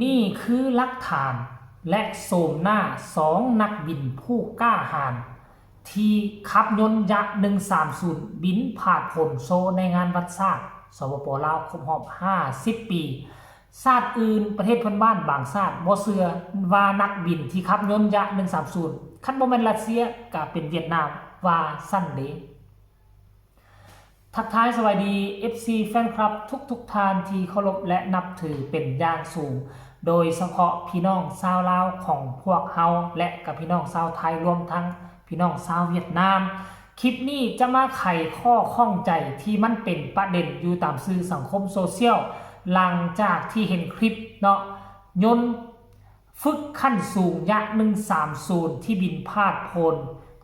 ນີ້ຄືຫຼັກຖານ ແລະ ໂສມໜ້າສອງນັກບິນຜູ້ກ້າຫານ ທີ່ຂັບຍົນຢະໜຶ່ງສາມສູນ ບິນຜາດໂຜນໂຊໃນງານວັດຊາດ ສປປ ລາວ ຄົບຮອບຫ້າສິບປີ. ຊາດອື່ນ ປະເທດເພື່ອນບ້ານບາງຊາດບໍ່ເຊື່ອວ່ານັກບິນທີ່ຂັບຍົນຢະໜຶ່ງສາມສູນ ຄັນບໍ່ແມ່ນຣັດເຊຍ ກະເປັນຫວຽດນາມ ວ່າຊັ້ນເດ. ທັກທາຍສະບາຍດີ ເອັຟຊີ ແຟນຄລັບທຸກໆທ່ານທີ່ເຄົາລົບ ແລະ ນັບຖືເປັນຢ່າງສູງ, ໂດຍສະເພາະພີ່ນ້ອງຊາວລາວຂອງພວກເຮົາ ແລະ ກະພີ່ນ້ອງຊາວໄທ, ລວມທັງພີ່ນ້ອງຊາວຫວຽດນາມ. ຄລິບນີ້ຈະມາໄຂຂໍ້ຂ້ອງໃຈທີ່ມັນເປັນປະເດັນຢູ່ຕາມສື່ສັງຄົມໂຊຊຽວ ຫຼັງຈາກທີ່ເຫັນຄລິບເນາະ ຍົນ ຝຶກຂັ້ນສູງ ຢະໜຶ່ງສາມສູນ ທີ່ບິນຜາດໂພນ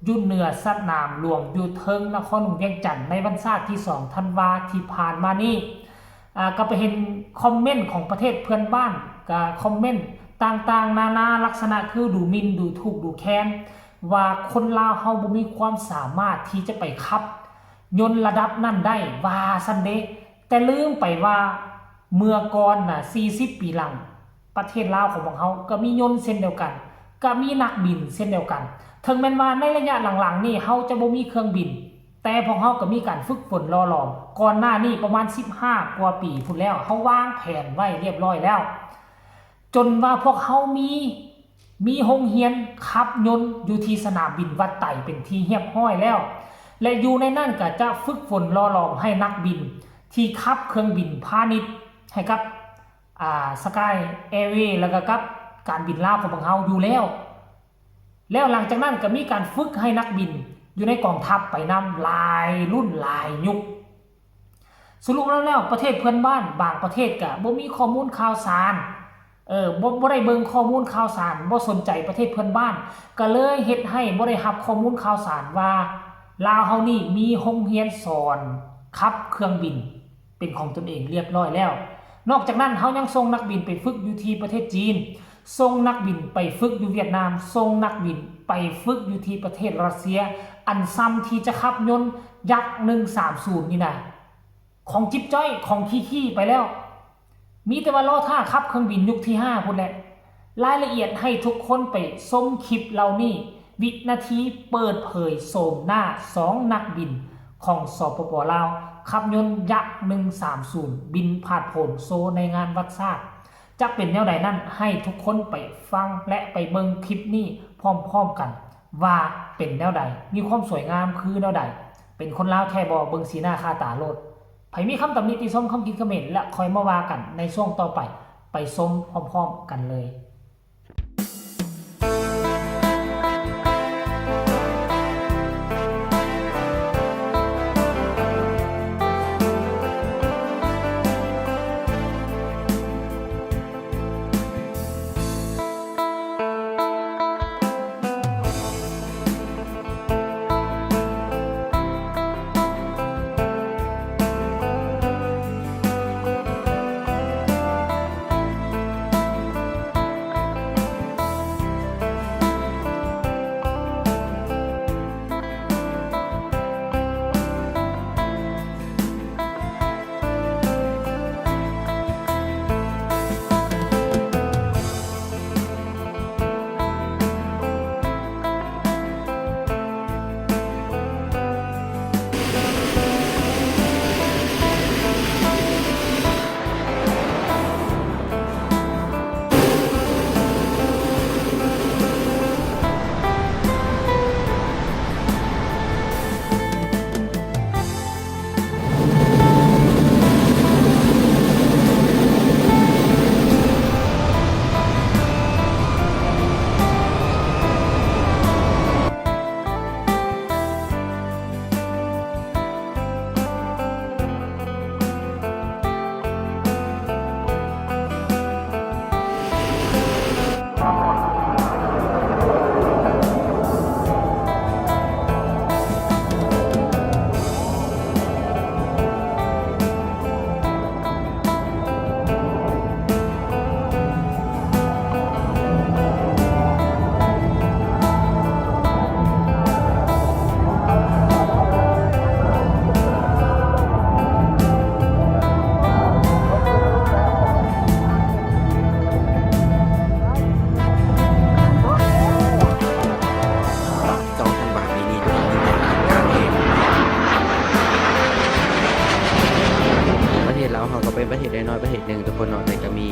ຢູ່ເໜືອສະໜາມຫຼວງ ຢູ່ເທິງນະຄອນຫຼວງວຽງຈັນ ໃນວັນຊາດທີສອງທັນວາທີ່ຜ່ານມານີ້. ອາ ກໍໄປເຫັນຄອມເມັນຂອງປະເທດເພື່ອນບ້ານ ກໍຄອມເມັນຕ່າງໆນານາ ລັກສະນະຄືດູໝິ່ນ, ດູຖູກ, ດູແຄນ ວ່າຄົນລາວເຮົາບໍ່ມີຄວາມສາມາດທີ່ຈະໄປຂັບຍົນລະດັບນັ້ນໄດ້ ວ່າຊັ້ນເດ. ແຕ່ລືມໄປວ່າເມື່ອກ່ອນນະ ສີ່ສິບປີຫຼັງ ປະເທດລາວຂອງພວກເຮົາກໍມີຍົນເຊັ່ນດຽວກັນ, ກໍມີນັກບິນເຊັ່ນດຽວກັນ. ເຖິງແມ່ນວ່າໃນໄລຍະຫຼັງໆນີ້ເຮົາຈະບໍ່ມີເຄື່ອງບິນ, ແຕ່ພວກເຮົາກໍມີການຝຶກຝົນຫຼໍ່ຫຼອມ. ກ່ອນໜ້ານີ້ປະມານສິບຫ້າກວ່າປີພຸ້ນແລ້ວ, ເຮົາວາງແຜນໄວ້ລຽບຮ້ອຍແລ້ວ. ຈົນວ່າພວກເຮົາມີ, ມີໂຮງຮຽນຂັບຍົນຢູ່ທີ່ສະໜາມບິນວັດໄຕເປັນທີ່ຮຽບຮ້ອຍແລ້ວ ແລະ ຢູ່ໃນນັ້ນກໍຈະຝຶກຝົນຫຼໍ່ຫຼອມໃຫ້ນັກບິນທີ່ຂັບເຄື່ອງບິນພານິດໃຫ້ກັບ ອາ Sky Airways ແລ້ວກໍກັບການບິນລາວຂອງພວກເຮົາຢູ່ແລ້ວ. ແລ້ວຫຼັງຈາກນັ້ນກໍມີການຝຶກໃຫ້ນັກບິນຢູ່ໃນກອງທັບໄປນຳ ຫຼາຍລຸ້ນຫຼາຍຍຸກ. ສະຫຼຸບແລ້ວ ປະເທດເພື່ອນບ້ານບາງປະເທດກະບໍ່ມີຂໍ້ມູນຂ່າວສານ, ເອີ ບໍ່ ບໍ່ໄດ້ເບິ່ງຂໍ້ມູນຂ່າວສານ, ບໍ່ສົນໃຈປະເທດເພື່ອນບ້ານ, ກະເລີຍເຮັດໃຫ້ບໍ່ໄດ້ຮັບຂໍ້ມູນຂ່າວສານວ່າ ລາວເຮົານີ້ມີໂຮງຮຽນສອນຂັບເຄື່ອງບິນເປັນຂອງຕົນເອງລຽບຮ້ອຍແລ້ວ. ນອກຈາກນັ້ນ ເຮົາຍັງສົ່ງນັກບິນໄປຝຶກຢູ່ທີ່ປະເທດຈີນ, ສົ່ງນັກບິນໄປຝຶກຢູ່ຫວຽດນາມ, ສົ່ງນັກບິນໄປຝຶກຢູ່ທີ່ປະເທດຣັດເຊຍ, ອັນຊ່ຳທີ່ຈະຂັບຍົນ ຍັກ ໜຶ່ງສາມສູນນີ້ນະ ຂອງຈິບຈ້ອຍ ຂອງຂີ້ໆໄປແລ້ວ, ມີແຕ່ວ່າລໍຖ້າຂັບເຄື່ອງບິນຍຸກທີຫ້າພຸ້ນແຫຼະ. ລາຍລະອຽດໃຫ້ທຸກຄົນໄປຊົມຄລິບເຫຼົ່ານີ້, ວິນາທີເປີດເຜີຍໂສມໜ້າສອງນັກບິນຂອງ ສປປ ລາວ ຂັບຍົນຍັກ ໜຶ່ງສາມສູນ ບິນຜາດໂຜນໂຊໃນງານວັດຊາດ. ຈະເປັນແນວໃດນັ້ນ ໃຫ້ທຸກຄົນໄປຟັງ ແລະ ໄປເບິ່ງຄລິບນີ້ພ້ອມໆກັນ ວ່າເປັນແນວໃດ, ມີຄວາມສວຍງາມຄືແນວໃດ, ເປັນຄົນລາວແທ້ບໍ່? ເບິ່ງສີໜ້າຄ່າຕາໂລດ. ໃຜມີຄຳຕຳໜິຕິຊົມ, ຄຳຄິດຄຳເຫັນ ແລະ ຄ່ອຍມາວ່າກັນໃນຊ່ວງຕໍ່ໄປ, ໄປຊົມພ້ອມໆກັນເລີຍ.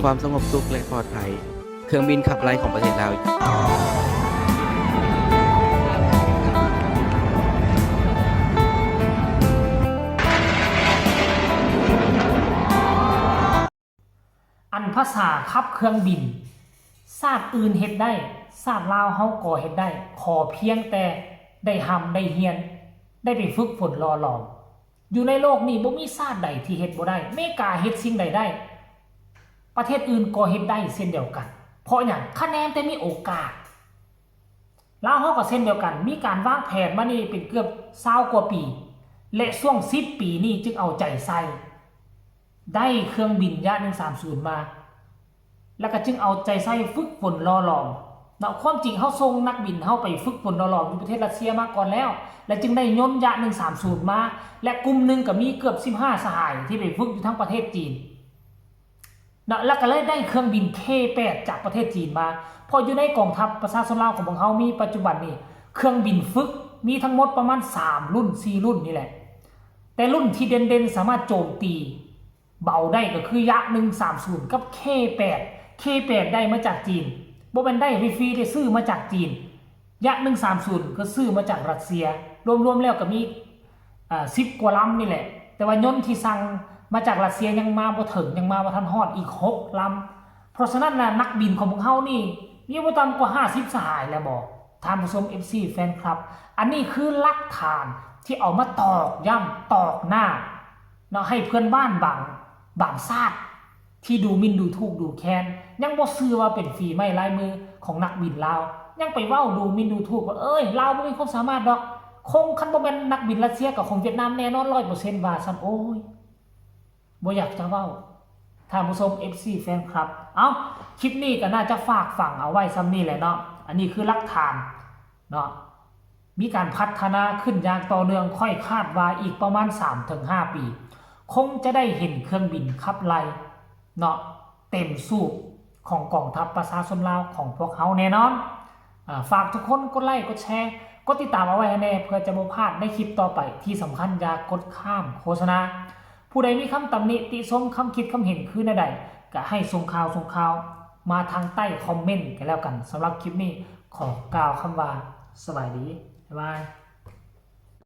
ຄວາມສະຫງົບສຸກ ແລະ ປອດໄພ ເຄື່ອງບິນຂັບໄລ່ຂອງປະເທດລາວ. ອັນພາສາຂັບເຄື່ອງບິນ ຊາດອື່ນເຮັດໄດ້ ຊາດລາວເຮົາກໍເຮັດໄດ້ ຂໍພຽງແຕ່ໄດ້ຮ່ຳໄດ້ຮຽນ ໄດ້ໄປຝຶກຝົນຫຼໍ່ຫຼອມ. ຢູ່ໃນໂລກນີ້ບໍ່ມີຊາດໃດທີ່ເຮັດບໍ່ໄດ້. ເມກາເຮັດສິ່ງໃດໄດ້ ປະເທດອື່ນກໍເຮັດໄດ້ເຊັ່ນດຽວກັນ. ເພາະຫຍັງ? ຄະແນນແຕ່ມີໂອກາດ. ລາວເຮົາກໍເຊັ່ນດຽວກັນ ມີການວາງແຜນມານີ້ເປັນເກືອບຊາວກວ່າປີ ແລະ ຊ່ວງສິບປີນີ້ຈຶ່ງເອົາໃຈໃສ່ ໄດ້ເຄື່ອງບິນຍະໜຶ່ງສາມສູນມາ ແລ້ວກໍຈຶ່ງເອົາໃຈໃສ່ຝຶກຝົນຫຼໍ່ຫຼອມເນາະ. ຄວາມຈິງເຮົາສົ່ງນັກບິນເຮົາໄປຝຶກຝົນຫຼໍ່ຫຼອມຢູ່ປະເທດຣັດເຊຍມາກ່ອນແລ້ວ ແລະ ຈຶ່ງໄດ້ຍົນຍະໜຶ່ງສາມສູນມາ ແລະ ກຸ່ມໜຶ່ງກໍມີເກືອບສິບຫ້າສະຫາຍທີ່ໄປຝຶກຢູ່ທາງປະເທດຈີນ ເນາະ ແລ້ວກໍເລີຍໄດ້ເຄື່ອງບິນ ເຄແປດ ຈາກປະເທດຈີນມາ. ເພາະຢູ່ໃນກອງທັບປະຊາຊົນລາວຂອງພວກເຮົາມີປັດຈຸບັນນີ້ ເຄື່ອງບິນຝຶກມີທັງໝົດປະມານສາມລຸ້ນ ສີ່ລຸ້ນນີ້ແຫຼະ. ແຕ່ລຸ້ນທີ່ເດັ່ນໆ ສາມາດໂຈມຕີເບົາໄດ້ກໍຄື ຍະໜຶ່ງສາມສູນ ກັບ ເຄແປດ. ເຄແປດ ໄດ້ມາຈາກຈີນ ບໍ່ແມ່ນໄດ້ຟຣີໆເດ້ ຊື້ມາຈາກຈີນ. ຍະໜຶ່ງສາມສູນ ກໍຊື້ມາຈາກຣັດເຊຍ. ລວມໆແລ້ວກໍມີ ເອີ ສິບກວ່າລຳນີ້ແຫຼະ ແຕ່ວ່າຍົນທີ່ສັ່ງມາຈາກຣັດເຊຍຍັງມາບໍ່ເຖິງ ຍັງມາບໍ່ທັນຮອດອີກຫົກລຳ. ເພາະສະນັ້ນນະ ນັກບິນຂອງພວກເຮົານີ້ມີບໍ່ຕ່ຳກວ່າຫ້າສິບສະຫາຍແລ້ວບໍ ທ່ານຜູ້ຊົມ ເອັຟຊີ ແຟນຄລັບ. ອັນນີ້ຄືຫຼັກຖານທີ່ເອົາມາຕອກຢ້ຳ ຕອກໜ້າເນາະ ໃຫ້ເພື່ອນບ້ານບາງ ບາງຊາດ ທີ່ດູໝິ່ນດູຖູກດູແຄນ ຍັງບໍ່ເຊື່ອວ່າເປັນຝີໄມ້ລາຍມືຂອງນັກບິນລາວ ຍັງໄປເວົ້າດູໝິ່ນດູຖູກວ່າ ເອີຍ ລາວບໍ່ມີຄວາມສາມາດດອກ ຄົງ ຄັນບໍ່ແມ່ນນັກບິນຣັດເຊຍກໍຄົງຫວຽດນາມແນ່ນອນຮ້ອຍເປີເຊັນ ວ່າຊັ້ນ. ໂອ້ຍ ບໍ່ຢາກຈະເວົ້າ ທ່ານຜູ້ຊົມ ເອັຟຊີ ແຟນຄລັບ. ເອົ້າ ຄລິບນີ້ກໍໜ້າຈະຝາກຝັງເອົາໄວ້ສ່ຳນີ້ແຫຼະເນາະ ອັນນີ້ຄືຫຼັກຖານເນາະ. ມີການພັດທະນາຂຶ້ນຢ່າງຕໍ່ເນື່ອງ ຂ້ອຍຄາດວ່າອີກປະມານສາມເຖິງຫ້າປີ ຄົງຈະໄດ້ເຫັນເຄື່ອງບິນຂັບໄລ່ເນາະ ເຕັມສູບຂອງກອງທັບປະຊາຊົນລາວຂອງພວກເຮົາແນ່ນອນ. ອາ ຝາກທຸກຄົນກົດໄລ ກົດແຊ ກົດຕິດຕາມເອົາໄວ້ໃຫ້ແນ່ ເພື່ອຈະບໍ່ພາດໃນຄລິບຕໍ່ໄປ. ທີ່ສຳຄັນຢ່າກົດຂ້າມໂຄສະນາ. ຜູ້ໃດມີຄຳຕຳໜິຕິຊົມ ຄຳຄິດຄຳເຫັນຄືແນວໃດ ກະໃຫ້ສົ່ງຂ່າວ ສົ່ງຂ່າວມາທາງໃຕ້ຄອມເມັນກັນແລ້ວກັນ. ສຳລັບຄລິບນີ້ ຂໍກ່າວຄຳວ່າ ສະບາຍດີ ບາຍບາຍ.